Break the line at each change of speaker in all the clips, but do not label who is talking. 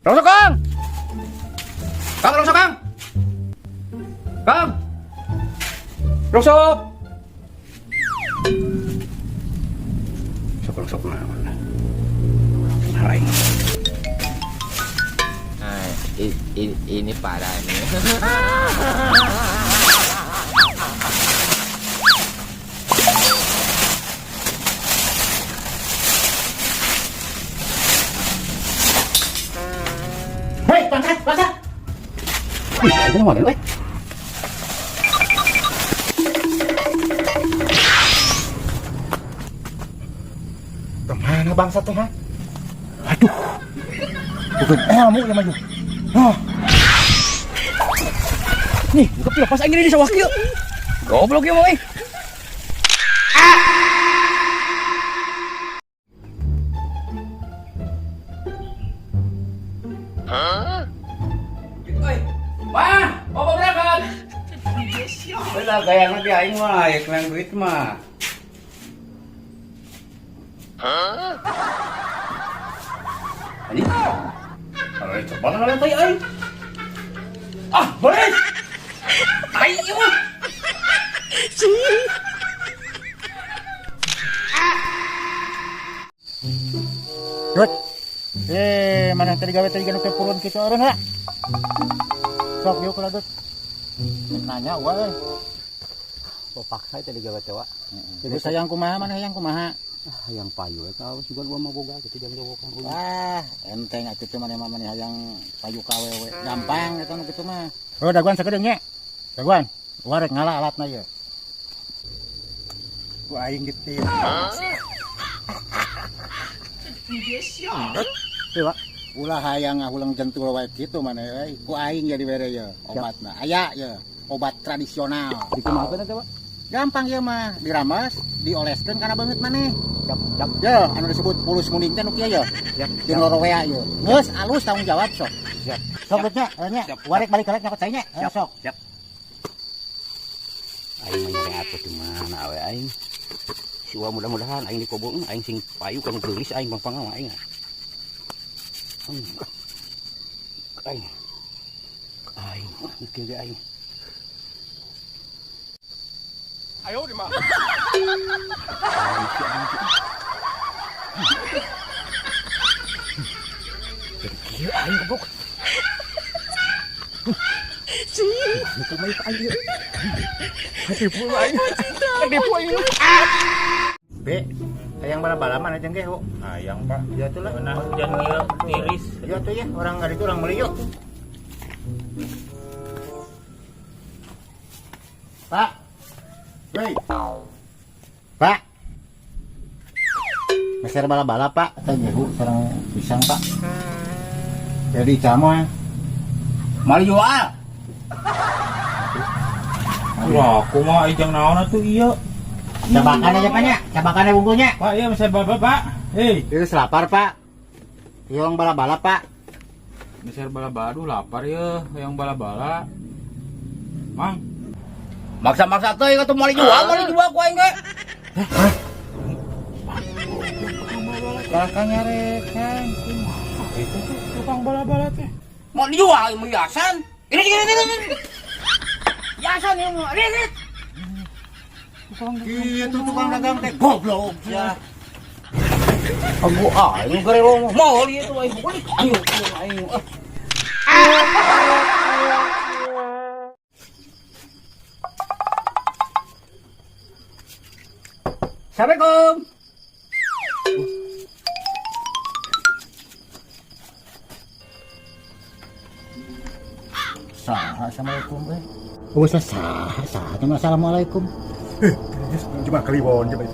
Rongsok, Kang! Kang, rongsok, Kang! Kang! Rongsok! Sok, rongsok na. Aing.
Nah, ini parah ini.
Hei, bangsat, bangsat.
Ih, aing mah euy.
Kemana bangsat teh, ha? Aduh. Bukan ilmu ya maju. Oh,
Nih, buka lepas aing di sawah kieu. Goblok ieu mah euy. Oi, Mah, bapak berangkat. Udah gaya nanti aing mah, ya menang duit mah. Ini, kalau coba kalian tai aing. Ah, boleh. Tai ieu mah.
Dut. Eh, mana tadi gawe tadi ganu purun kitu eureun ha? Sok yuk kula, Dut. Rek nanya wae.
Paksa tadi gawe teh, Wak.
Jadi sayang kumaha, mana hayang kumaha?
Ah, hayang payu we kau juga gua mah boga gitu jang jawokan.
Wah, enteng atuh teh maneh mah, maneh hayang payu ka awewe. Gampang eta nu kitu mah. Oh, daguan sakedeung nya. Daguan, warek ngala alatna ieu. Ku aing gitu.
Teh, Wak.
Ulah hayang ngahuleng jentul wae kitu maneh euy. Ku aing jadi bere ye obatna. Aya ye, obat tradisional.
Di kumaha teh, Wak?
Gampang ieu mah, dirames, dioleskeun kana beungeut maneh.
Siap, siap.
Ye, anu disebut pulus muning teh nu kieu ye.
Siap.
Jeung lorowea ye. Geus alus, tanggung jawab sok.
Siap.
Sok geus nya, nya.
Siap.
Warek balik kelek nyokot cai nya.
Siap.
Sok.
Siap. Aing mah nyari atuh di mana we aing. Si Uwa mudah-mudahan aing dikobong, aing sing payu kanu geulis aing pang-pang aing. Aing. Aing, kieu ge aing.
Ayo di mah.
Jadi kieu aing goblok. Nipu mah aing ieu. Nipu mah aing. Nipu aing.
B, hayang bala-bala mana jeung ge, Hu?
Hayang, Pak.
Ya atuh lah.
Nah, hujan ngilu tiris.
Ya tuh ya, orang nggak itu orang beli yuk. Pak. Hei. Pak. Meser bala-bala, Pak. Teh nyehu sareng pisang, Pak. Jadi kamu ya.
Mal jual.
Wah, aku mah ijang naon atuh ieu.
Cabakan aja, Pak, nya. Cabakan aja bungkunya.
Pak, iya meser bala, Pak. Hei,
Itu selapar, Pak. Yang bala-bala, Pak.
Meser bala-bala, aduh lapar ya, yang bala-bala. Mang,
Maksa-maksa teh kata mal dijual ku aing ge.
Kalah nyarekan.
Itu tuh tukang bala-bala teh.
Mau dijual mau hiasan. Ini ini ini ini. Hiasan ini mau. Ini ini.
Itu tukang dagang teh goblok ya.
Aku aing gere mau itu aing beli. Ayo aing. Ah. Assalamualaikum.
Saha assalamualaikum eh. Oh, saha saha teh assalamualaikum. Cuma kliwon coba.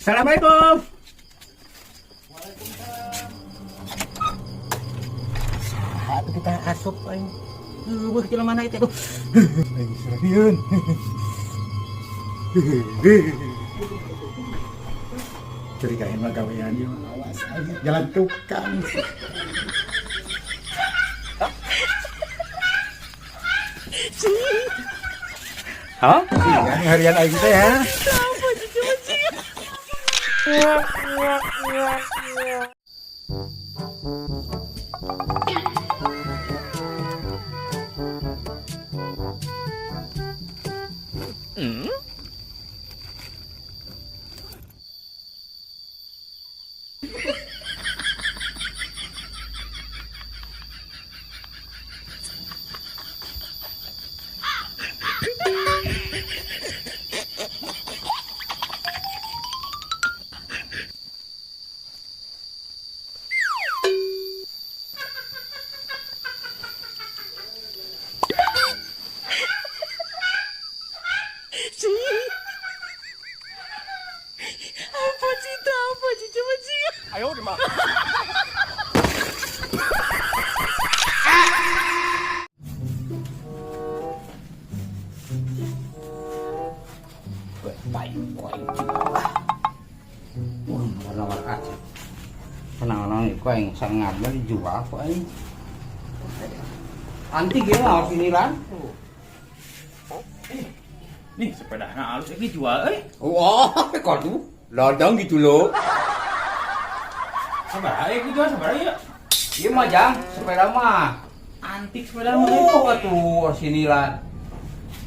Assalamualaikum.
Saha tuh kita asup aing. Eueuh jelema mana itu aduh. Aing serieun. Curigain mah gawean ieu, awas aing jalan tukang.
Hah?
Iya, harian aing teh ya.
Warna-warna aja. Kenang-kenang kok yang sangat dijual kok ini. Antik ya harus ini lan.
Nih, sepedana halus ini jual euy.
Wah, kok tuh ladang gitu loh.
Sabaraha ieu dijual sabaraha ieu?
Iya mah jang, sepeda mah.
Antik sepeda mah.
Oh, atuh sinilan.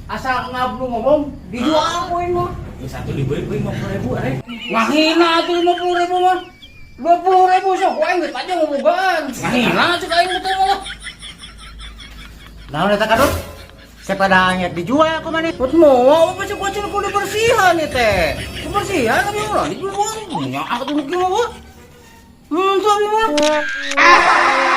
Asal ngablu ngomong dijual poin mah.
Ya satu dibeli beli 50.000 arek.
Ngahina atuh 50.000 mah. 20.000 sok aing geus aja ngobogaan. Ngahina cek aing betul mah.
Naon eta kadut? Sepeda anyar dijual ku maneh.
Buat mau apa sih kucing kudu bersihan nih teh. Kebersihan tapi ulah dijual. Nya aku tuh mah. Tuh mah.